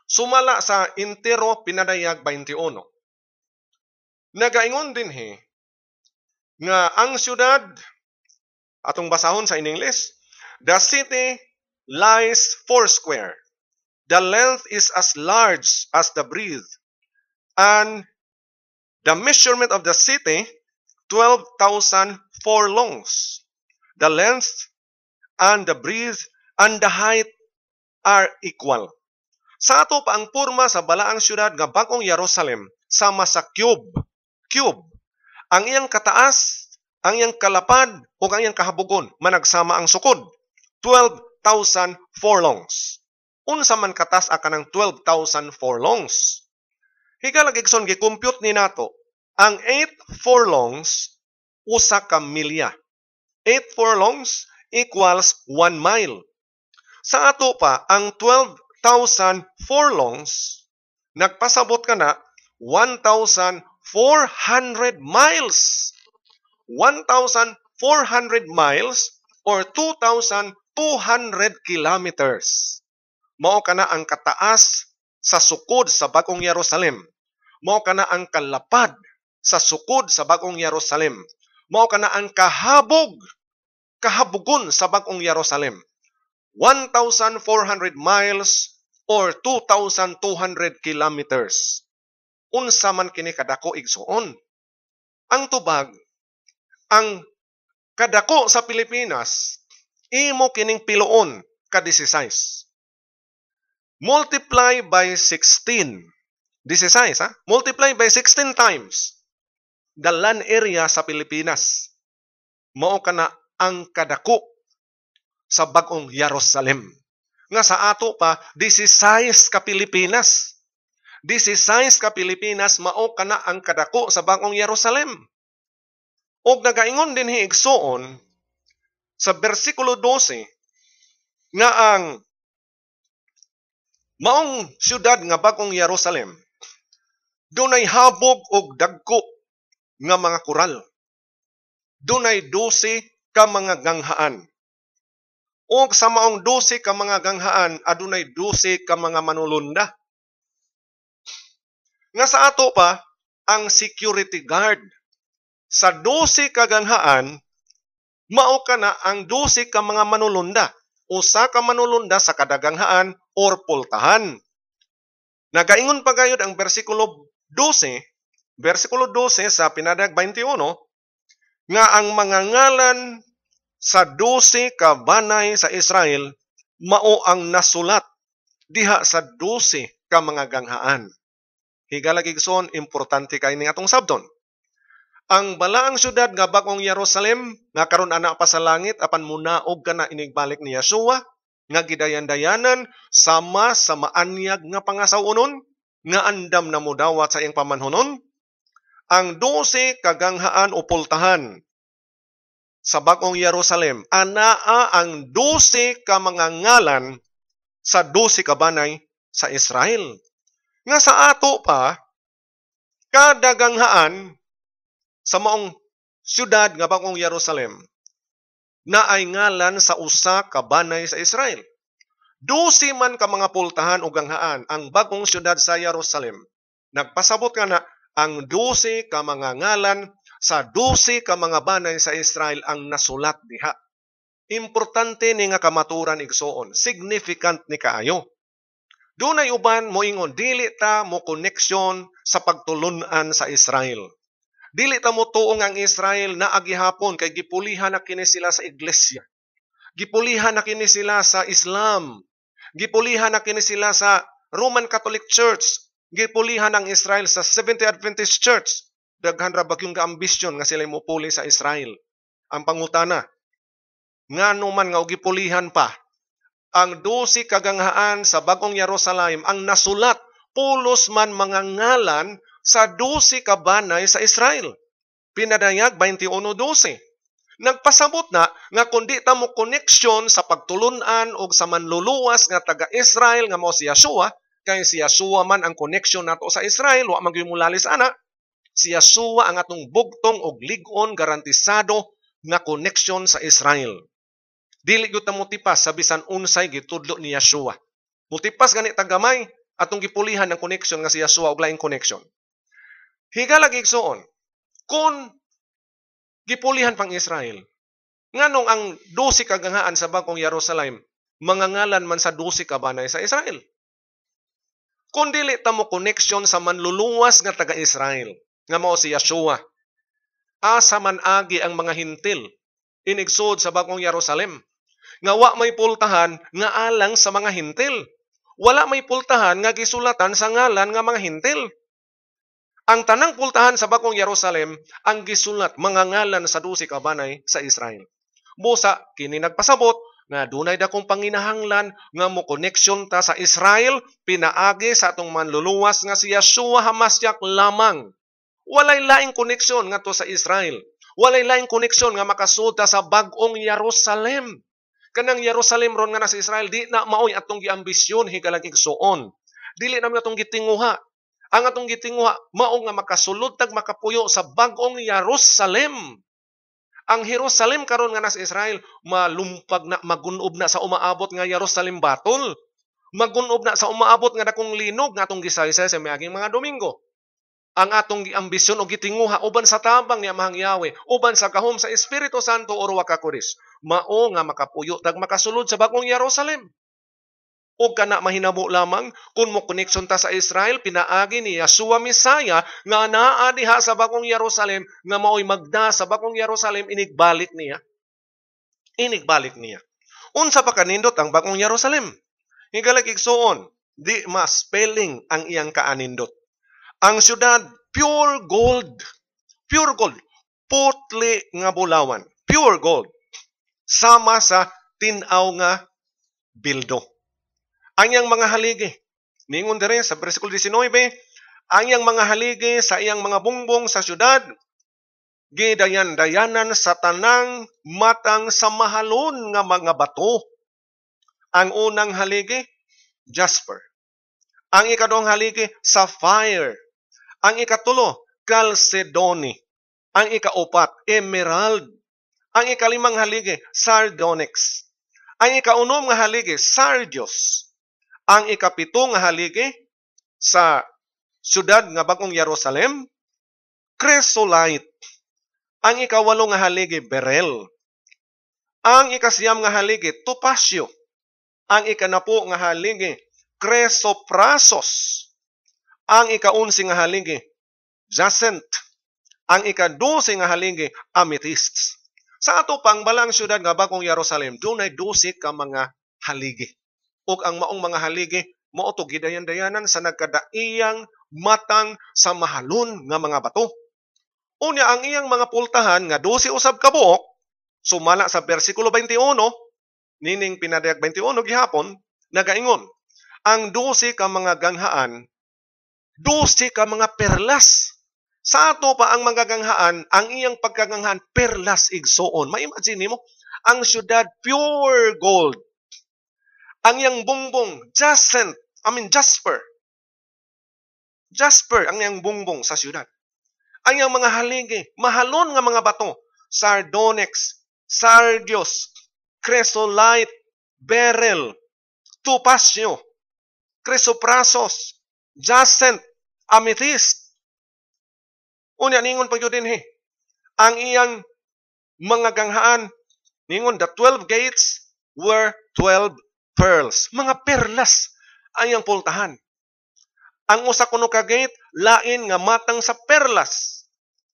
sumala sa entero Pinadayag 21. Nagaingon dinhi nga ang syudad, atong basahon sa in English, "The city lies foursquare. The length is as large as the breadth. And the measurement of the city, 12,000 furlongs. The length and the breadth and the height are equal." Sa ato pa, ang porma sa balaang syudad nga bagong Jerusalem sama sa cube. Cube. Ang iyang kataas, ang iyang kalapad ug ang iyang kahabogon managsama ang sukod. 12,000 furlongs. Unsa man katas-a kanang 12,000 furlongs? Higala igsoon, gi-compute ni nato ang 8 furlongs usa ka milya. 8 furlongs equals 1 mile. Sa ato pa, ang 12,000 furlongs nagpasabot ka na 1,400 miles. 1,400 miles or 2,200 kilometers. Mao kana ang kataas sa sukod sa Bagong Jerusalem. Mao kana ang kalapad sa sukod sa Bagong Jerusalem. Mao kana ang kahabogon sa Bagong Jerusalem. 1,400 miles or 2,200 kilometers. Unsa man kini kadako, igsuon? Ang tubag, ang kadako sa Pilipinas, imo kining piloon ka 16. Multiply by 16. 16, ha? Multiply by 16 times the land area sa Pilipinas. Mao kana ang kadako sa Bagong Jerusalem. Nga sa ato pa, 16 ka Pilipinas. 16 ka Pilipinas, mao kana ang kadako sa Bagong Jerusalem. Og nagaingon din igsuon sa bersikulo 12 nga ang maong syudad nga Bagong Jerusalem dunay habog og dagko nga mga koral. Dunay 12 ka mga ganghaan. Og sa maong 12 ka mga ganghaan adunay 12 ka mga manulunda. Nga sa ato pa, ang security guard sa 12 ka ganghaan mao kana ang 12 ka mga manulunda. Usa ka manulunda sa kada ganghaan or pultahan. Nagaingon pa gayud ang bersikulo 12, bersikulo 12 sa Pinadayag 21, nga ang mga ngalan sa 12 ka banay sa Israel mao ang nasulat diha sa 12 ka mga ganghaan. Higala igsoon, importante kay ning atong sabton. Ang balaang syudad nga Bagong Jerusalem nga karon ana pa sa langit apan munaog kana inigbalik ni Yeshua nga gidayan-dayanan sama sa maanyag nga pangasaw-onon nga andam na modawat sa iyang pamanhonon. Ang 12 kaganghaan o pultahan sa Bagong Jerusalem anaa ang 12 ka mga ngalan sa 12 ka banay sa Israel. Nga sa ato pa, kada ganghaan sa maong syudad nga Bagong Jerusalem naay ngalan sa usa ka banay sa Israel. 12 man ka mga pultahan o ganghaan ang bagong syudad sa Jerusalem. Nagpasabot nga na ang 12 ka mga ngalan sa 12 ka mga banay sa Israel ang nasulat diha. Importante ni nga kamaturan, igsoon, significant ni kaayo. Dunay uban moingon dili ta mo koneksyon sa pagtulun-an sa Israel. Dili ta mo tuong ang Israel na agihapon kay gipulihan na kini sila sa iglesia. Gipulihan na kini sila sa Islam. Gipulihan na kini sila sa Roman Catholic Church. Gipulihan ang Israel sa Seventh-day Adventist Church. Daghan ra bagyong kaambisyon nga sila mopuli sa Israel. Ang pangutana, ngano man nga gipulihan pa ang 12 kaganghaan sa Bagong Jerusalem ang nasulat pulos man mga ngalan sa 12 ka banay sa Israel. Pinadayag 21:12. Nagpasabot na nga kundi ta mo koneksyon sa pagtulun-an og sa manluluwas nga taga-Israel nga mao si Yeshua, kay si Yeshua man ang koneksyon nato sa Israel, wa man gyud mulalis ana. Si Yeshua ang atong bugtong og lig-on garantisado nga koneksyon sa Israel. Dili gyud ta motipas sa bisan unsay gitudlo ni Yeshua. Mutipas gani ta gamay atong gipulihan ang koneksyon nga si Yeshua og laing koneksyon. Higala igsoon, kung gipulihan pang Israel, nganong ang 12 kaganghaan sa Bagong Jerusalem mangangalan man sa 12 ka banay sa Israel? Kung dili ta mo koneksyon sa manluluwas nga taga-Israel nga mao si Yeshua, asa man agi ang mga Hintil inigsud sa Bagong Jerusalem nga wa may pultahan nga alang sa mga Hintil? Wala may pultahan nga gisulatan sa ngalan nga mga Hintil. Ang tanang pultahan sa Bagong Jerusalem ang gisulat mga ngalan sa 12 ka banay sa Israel. Busa kini nagpasabot Nga dunay dakong panginahanglan nga mo connection ta sa Israel pinaagi sa atong manluluwas nga si Yeshua Hamasyak lamang. Walay laing koneksyon ngadto sa Israel. Walay laing koneksyon nga makasud ta sa bag-ong Jerusalem. Kanang Jerusalem ron nga nasa Israel di na maoy atong giambisyon, higalang igsuon. Dili na atong gitinguha. Ang atong gitinguha mao nga makasulod tag makapuyo sa bag-ong Jerusalem. Ang Jerusalem karon nga nasa Israel malumpag na, magunob na sa umaabot nga Jerusalem battle. Magunob na sa umaabot nga dakong linog nga atong gisaysay sa miaging mga Domingo. Ang atong giambisyon o gitinguha uban sa tabang ni Amahang Yahweh, uban sa gahom sa Espiritu Santo o Ruach HaKodesh, mao nga makapuyo tag makasulod sa bagong Jerusalem. O kana mahinabo lamang kung mo connection ta sa Israel pinaagi ni Yeshua Mesaya nga naa diha sa bagong Jerusalem, nga maoy magda sa bagong Jerusalem inigbalik niya. Inigbalik niya. Unsa pa kanindot ang bagong Jerusalem? Higalag igsuon, di ma-spelling ang iyang kaanindot. Ang syudad, pure gold. Pure gold. Putli nga bulawan. Pure gold. Sama sa tin-aw nga bildo. Ang iyang mga haligi, ningon dere sa versikulo 19, ang iyang mga haligi sa iyang mga bungbong sa syudad, gidayan-dayanan sa tanang matang sa mahalon nga mga bato. Ang unang haligi, jasper. Ang ikaduhang haligi, sapphire. Ang ikatulo, chalcedony. Ang ikaupat, emerald. Ang ikalimang haligi, sardonyx. Ang ikaunom nga haligi, sardius. Ang ikapito nga haligi sa syudad nga bagong Jerusalem, chrysolite. Ang ikawalo nga haligi, beryl. Ang ikasiyam nga haligi, topasio. Ang ikanapo nga haligi, chrysoprasos. Ang ikaunsi nga haligi, jacinth. Ang ikadose nga haligi, amethyst. Sa ato pang balang syudad nga bagong Jerusalem, dunay 12 ka mga haligi. Ug ang maong mga haligi mao to gidayan-dayanan sa nagkadaiyang matang sa mahalon nga mga bato. Unya ang iyang mga pultahan nga 12 usab ka buok, sumala sa bersikulo 21, nining pinadayag 21 gihapon, nagaingon, ang 12 ka mga ganghaan, 12 ka mga perlas. Sa ato pa ang mga ganghaan, ang iyang pagkaganghaan, perlas igsuon. Ma-imagine nimo, ang syudad pure gold. Ang iyang bungbong, jacinth, jasper. Jasper ang iyang bungbong sa syudad. Ang iyang mga haligi, mahalon nga mga bato, sardonyx, sardius, chrysolite, beryl, topazio, chrysoprasos, jacinth, amethyst. Unya ningon pa gyud dinhi, ang iyang mga ganghaan, ningon the 12 gates were 12 pearls, mga perlas ang iyang pultahan. Ang usa kuno ka gate lain nga matang sa perlas.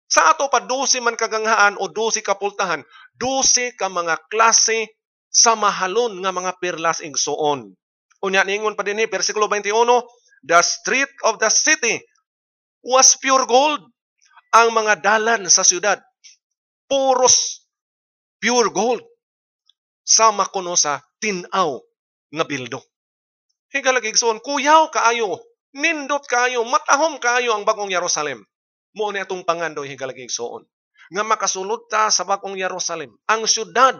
Sa ato pa 12 man kaganghaan o 12 ka pultahan, 12 ka mga klase sa mahalon nga mga perlas igsuon. Unya ningon pa dinhi bersikulo 21, the street of the city was pure gold. Ang mga dalan sa syudad puros pure gold, sama kuno sa tin-aw nga bildo. Higalag igsuon, kuyaw kaayo, nindot kaayo, matahom kaayo ang bagong Jerusalem. Mao ni atong pangandoy, higalag igsuon, nga makasulod ta sa bagong Jerusalem, ang syudad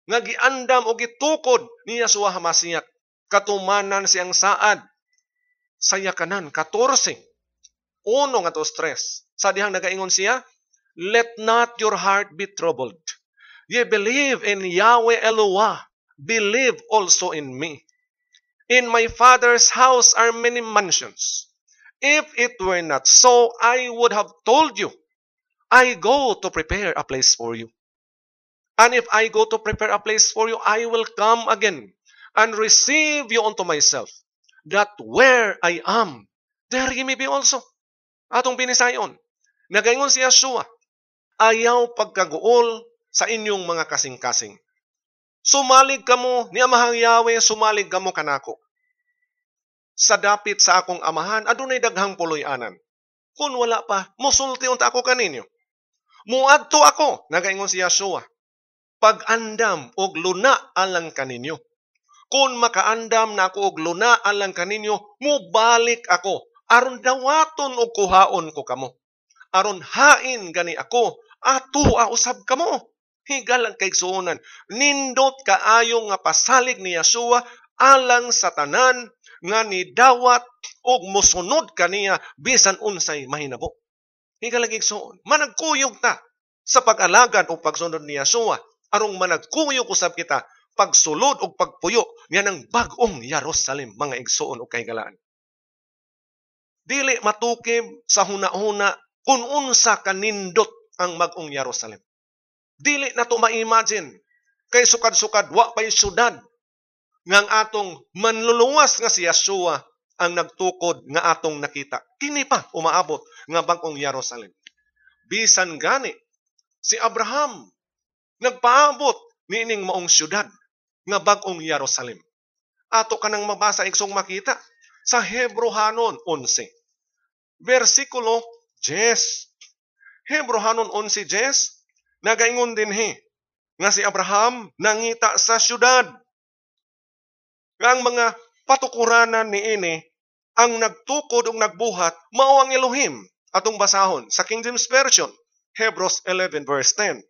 nga giandam o gitukod ni Yeshua Hamasiak, katumanan siyang saad sa Yakanan 14:1 ngadto 3. Sa dihang nagaingon siya, let not your heart be troubled. Ye believe in Yahweh Eloah, believe also in me. In my Father's house are many mansions. If it were not so, I would have told you, I go to prepare a place for you. And if I go to prepare a place for you, I will come again and receive you unto myself, that where I am, there ye may be also. Atong binisayon, nagaingon si Yeshua, ayaw pagkaguol sa inyong mga kasing-kasing. Sumalig kamo ni Amahang Yahweh, sumalig kamo kanako. Sa dapit sa akong amahan, adunay daghang puloy-anan. Kung wala pa, musulti unta ako kaninyo. Muadto ako, nagaingon si Yeshua, pag-andam og luna alang kaninyo. Kung makaandam na ako og luna alang kaninyo, mubalik ako aron dawaton og kuhaon ko kamo. Aron hain gani ako, atua usab kamo. Higalang kaigsuonan, nindot kaayo nga pasalig ni Yeshua alang sa tanan nga nidawat og mosunod kaniya bisan unsay mahinabo. Higalang igsuon, managkuyog ta sa pag-alagad o pagsunod ni Yeshua arong managkuyog usab kita pagsulod og pagpuyo niya ng bag-ong Jerusalem, mga igsuon o kahigalaan. Dili matukib sa huna-huna kung unsa kanindot ang bag-ong Jerusalem. Dili na to ma-imagine kay sukad-sukad wa pay syudad ngang atong manluluwas nga si Yeshua ang nagtukod nga atong nakita. Kini pa umaabot nga bag-ong Jerusalem. Bisan gani si Abraham nagpaabot niining maong syudad nga bag-ong Jerusalem. Ato kanang mabasa igsong makita sa Hebrohanon 11 versikulo 10. Hebrohanon 11:10 nagaingon dinhi nga si Abraham nangita sa syudad. Nga ang mga patukuranan niini ang nagtukod ug nagbuhat mao ang Elohim. Atong basahon sa King James Version, Hebrews 11 verse 10.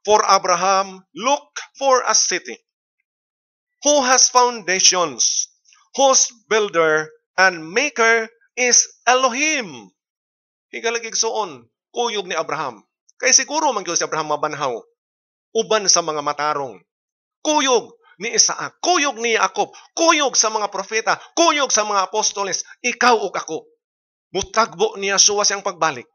For Abraham looked for a city who has foundations, whose builder and maker is Elohim. Higalag igsuon, kuyog ni Abraham. Kay siguro man gyud si Abraham mabanhaw uban sa mga matarong. Kuyog ni Isaac, kuyog ni Jacob, kuyog sa mga propeta, kuyog sa mga apostoles, ikaw ug ako. Mutagbo ni Yeshua siyang pagbalik.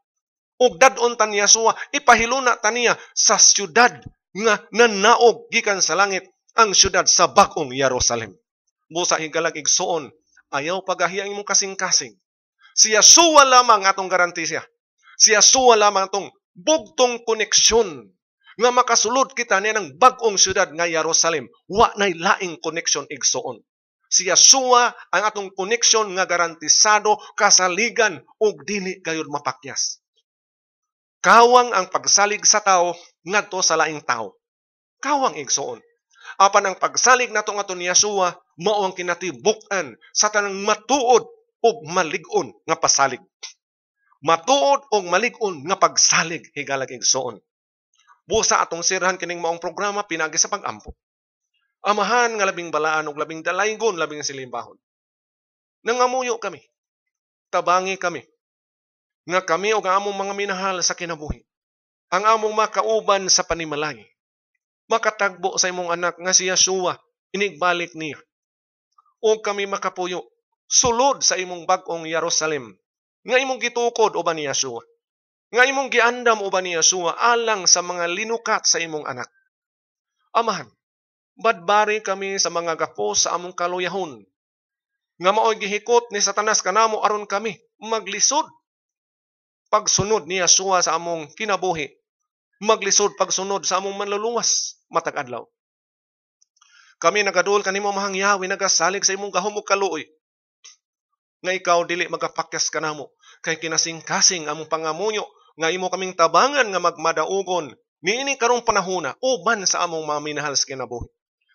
Ug dad-on ta ni Yeshua, ipahiluna ta niya sa syudad nga nanaog gikan sa langit, ang syudad sa bag-ong Jerusalem. Busa higalag igsuon, ayaw pagahiya imong kasing-kasing. Si Yeshua lamang atong garantisya. Si Yeshua lamang atong bugtong koneksyon nga makasulod kita niya ng bag-ong syudad nga Jerusalem. Wa nay laing koneksyon igsuon. Si Yeshua ang atong koneksyon nga garantisado, kasaligan ug dili gayud mapakyas. Kawang ang pagsalig sa tao ngadto sa laing tao. Kawang igsuon. Apan ang pagsalig nato ngadto ni Yeshua mao ang kinatibuk-an sa tanang matuod ug malig-on nga pasalig. Matuod ug malig-on nga pagsalig, higalag igsuon. Busa atong sirhan kining maong programa pinagi sa pag-ampo. Amahan nga labing balaan ug labing dalaygon, labing silimbahon. Nangamuyo kami. Tabangi kami. Nga kami og ang among mga minahal sa kinabuhi. Ang among makauban sa panimalay. Makatagbo sa imong anak nga si Yeshua, inigbalik niya. O kami makapuyo sulod sa imong bag-ong Jerusalem nga imong gitukod uban ni Yeshua. Nga imong giandam uban ni Yeshua alang sa mga linukat sa imong anak. Amahan, badbari kami sa mga gapos sa among kaluyahon. Nga maoy gihikot ni Satanas kanamo aron kami maglisod pagsunod ni Yeshua sa among kinabuhi. Maglisod pagsunod sa among manluluwas matag adlaw. Kami nagadul kanimo Amahang Yahweh, nagasalig sa imong gahom ug kaluoy. Nga ikaw dili magapakyas kanamo kay kinasingkasing among pangamuyo nga imo kaming tabangan nga magmadaugon niini karong panahona uban sa among mga minahal sa kinabuhi,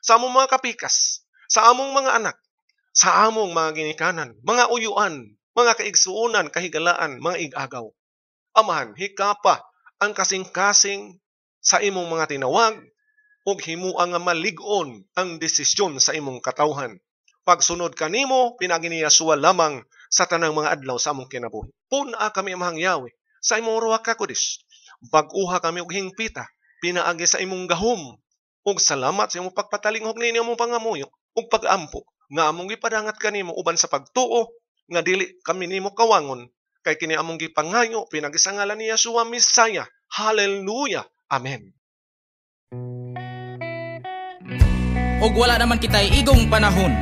sa among mga kapikas, sa among mga anak, sa among mga ginikanan, mga uyuan, mga kaigsuonan, kahigalaan, mga igagaw. Amahan, hikapa ang kasing-kasing sa imong mga tinawag ug himua nga malig-on ang desisyon sa imong katawhan. Pagsunod kanimo, pinagi ni Yeshua lamang sa tanang mga adlaw sa among kinabuhi. Pun-a kami, Amahang Yahweh, sa imong Ruach HaKodesh. Bag-uha kami og hingpita, pinaagi sa imong gahom. Ug salamat sa imong pagpatalinghog niini among pangamuyo ug pag-ampo nga among gipadangat kanimo uban sa pagtuo nga dili kami nimo kawangon, kay kini among gipangayo pinagi sa ngalan ni Yeshua Mesaya. Hallelujah. Amen. Ug wala naman kitay igong panahon.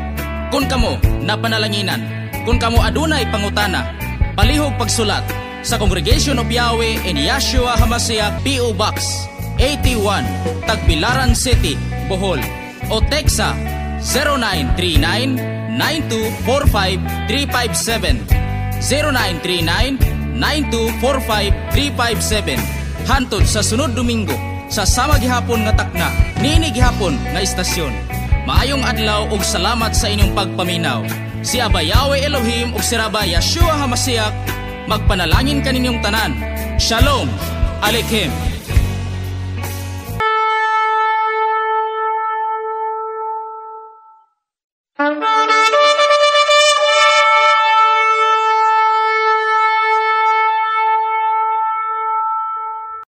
Kun kamo napanalanginan, kun kamo adunay pangutana, palihog pagsulat sa Congregation of Yahweh in Yahshua HaMashiach, P.O. Box 81, Tagbilaran City, Bohol. O text sa 0939-9245-357. 0939-9245-357. Hantod sa sunod Domingo. Sa sama gihapon nga takna, niini gihapon nga istasyon. Maayong adlaw ug salamat sa inyong pagpaminaw. Si Aba Yahweh Elohim ug si Rabbi Yeshua Hamasiak magpanalangin kaninyong tanan. Shalom. Aleichem.